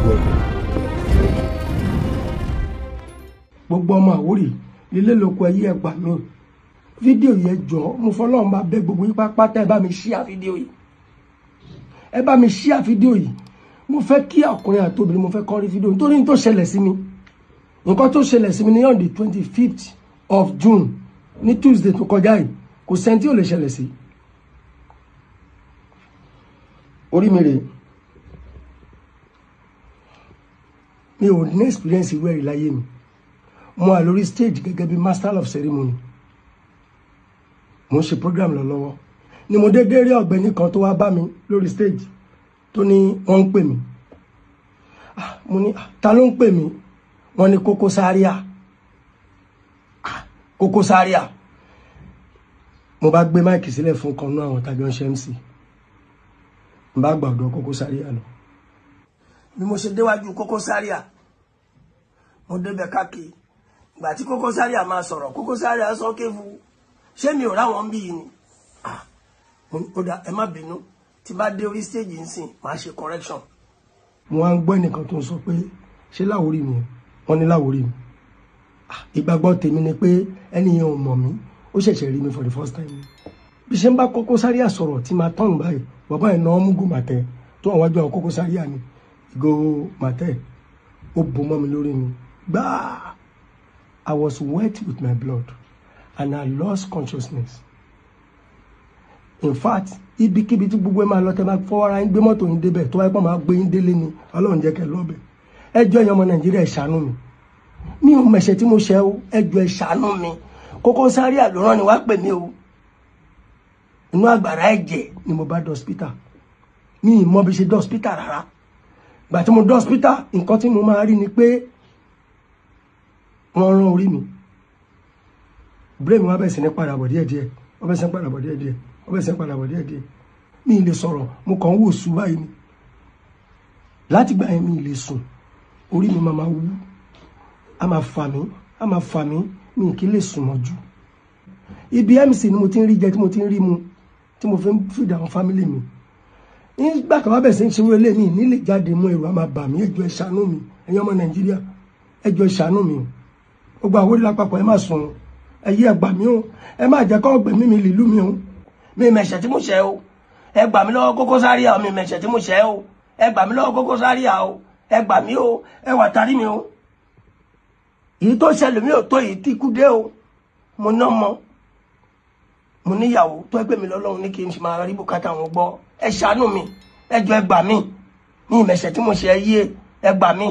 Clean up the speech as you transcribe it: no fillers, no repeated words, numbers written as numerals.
Welcome. Gbogbo ọmọ Àwórì lílé lóko ẹyí ẹgbà mi fídíò yẹn jọ mo fọlọ́run bá bẹ gbogbo yín pátá ẹ bá mi ṣíà fídíò yìí, ẹ bá mi ṣíà fídíò yìí. Mo fẹ́ kí ọkùnrin àti obìnrin, mo fẹ́ kọ́ rí fídíò nítorí ní tó ṣẹlẹ̀ sí mi. Nǹkan tó ṣẹlẹ̀ sí mi ní on the 25th of June, ní Tuesday tó kọjá yìí, kò sẹ́ni tí ò lè ṣẹlẹ̀ sí. Orí mi rèé, mi ò ní experience ìwé ẹ̀rí láyé mi. Mo wà lórí stage gẹ́gẹ́ bí master of ceremony, mo ń ṣe program lọ lọ́wọ́ ni mo dédé rí ọ̀gbẹ́ni kan tó wá bá mi lórí stage tó ní wọ́n ń pè mí. Mo ní, "Ta ló ń pè mí?" Wọ́n ní Koko Zaria. Koko Zaria. Mo bá gbé mic sílẹ̀ fún kan náà àwọn tàbí ọ̀ṣẹ́ MC, n bá gbà ọ̀dọ̀ Koko Zaria lọ. Bí mo ṣe déwájú Koko Zaria, mo débẹ̀ káàkiri. Ìgbà tí Koko Zaria máa sọ̀rọ̀, Koko Zaria sọ kéfu, ṣé mi ò ráwọn bí yìí ni? Ó dá, ẹ má bínú, tí bá dé orí stage nsìn, màá ṣe correction. Mo wá ń gbọ́ ẹnìkan tó ń sọ pé, ṣé Láwórì ni? Wọ́n ní Láwórì ni. Ìgbàgbọ́ tèmi ni pé ẹni yẹn ò mọ̀ mí, ó ṣẹ̀ṣẹ̀ rí mi for the first time. Bí ṣe ń bá Koko Zaria sọ̀rọ̀ tí máa tọ́nù báyìí, bàbá ẹ̀ náà mú gòmàtẹ́ tó àwọn wájú àwọn Koko Zaria ni ìgò màtẹ́, ó bò mọ́ mi lórí ni gbáà. I was wet with my blood and I lost consciousness. In fact, ibikíbi tí gbogbo ẹ máa lọ, tẹ máa fọwọ́ ara yín gbé mọ́tò yín débẹ̀, tó wáyé pọ̀ máa gbé yín délé ni, Ọlọ́run jẹ́ kẹ́ lọ́bẹ̀. Ẹ jọ̀ọ́, ẹ̀yin ọmọ Nàìjíríà, ẹ ṣàánú mi. Mi ò mẹ̀ṣẹ̀ tí mo ṣẹ̀ o. Ẹ jọ̀ọ́, ẹ ṣàánú mi. Koko Zaria ló rán ni wá pè mí o. Inú àgbàrá ẹ̀jẹ̀ ni mo bá dé hospital. Mi ì mọ bí ṣe dé hospital rárá. Ìgbà tí mo dé hospital, nǹkan tí mo máa rí ni pé wọ́n rán orí mi. Brain mi wá bẹ̀rẹ̀ sí ní padà bọ̀ díẹ̀díẹ̀, wọ́n bẹ̀rẹ̀ sí ní padà bọ̀ díẹ̀díẹ̀, wọ́n bẹ̀rẹ̀ sí ní padà bọ̀ díẹ̀díẹ̀. Mi ì lè sọ̀rọ̀, mo kàn ń wò sùn báyìí ni. Láti gbà yẹn, mi ì lè sùn. Orí mi máa wú, a máa fà mí, a máa fà mí, mi kì í lè sùn mọ́jú. Ibi MC ni mo ti ń rí jẹ, tí mo ti ń rí mu, tí mo fi ń feed àwọn family mi. Nígbà kan wá bẹ̀rẹ̀ sí ń ṣe wọlé mi nílé jáde mú, ẹ̀rù a máa bà mí. Ẹ jọ̀ọ́, ẹ ṣàánú mi. Ẹ̀yin ọmọ Nàìjíríà, ẹ jọ̀ọ́, ẹ ṣàánú mi. Gbogbo Àwórì lápapọ̀, ẹ má sùn, ẹ yí, ẹ gbà mí o. Ẹ má jẹ́ kó gbẹ̀mí mi lìlú mi o. Mi mẹ̀ṣẹ̀ tí mo ṣẹ̀ o. Ẹ gbà mí lọ́wọ́ Koko Zaria. Mi mẹ̀ṣẹ̀ tí mo ṣẹ̀ o. Ẹ gbà mí lọ́wọ́ Koko Zaria o. Ẹ gbà mí o. Ẹ wà tarí mi o. Èyí tó ṣẹlẹ̀ mi ò tó èyí tí kú dé o. Mo ná mọ, mo níyàwó tó ẹgbẹ́ mi lọ́lọ́run ní kí n máa rí bùkátà wọn gbọ́. Ẹ ṣàánú mi, ẹ jọ̀ọ́, ẹ gbà mí. Mi ìmẹ̀ṣẹ̀ tí mo ṣe, ẹ yé, ẹ gbà mí.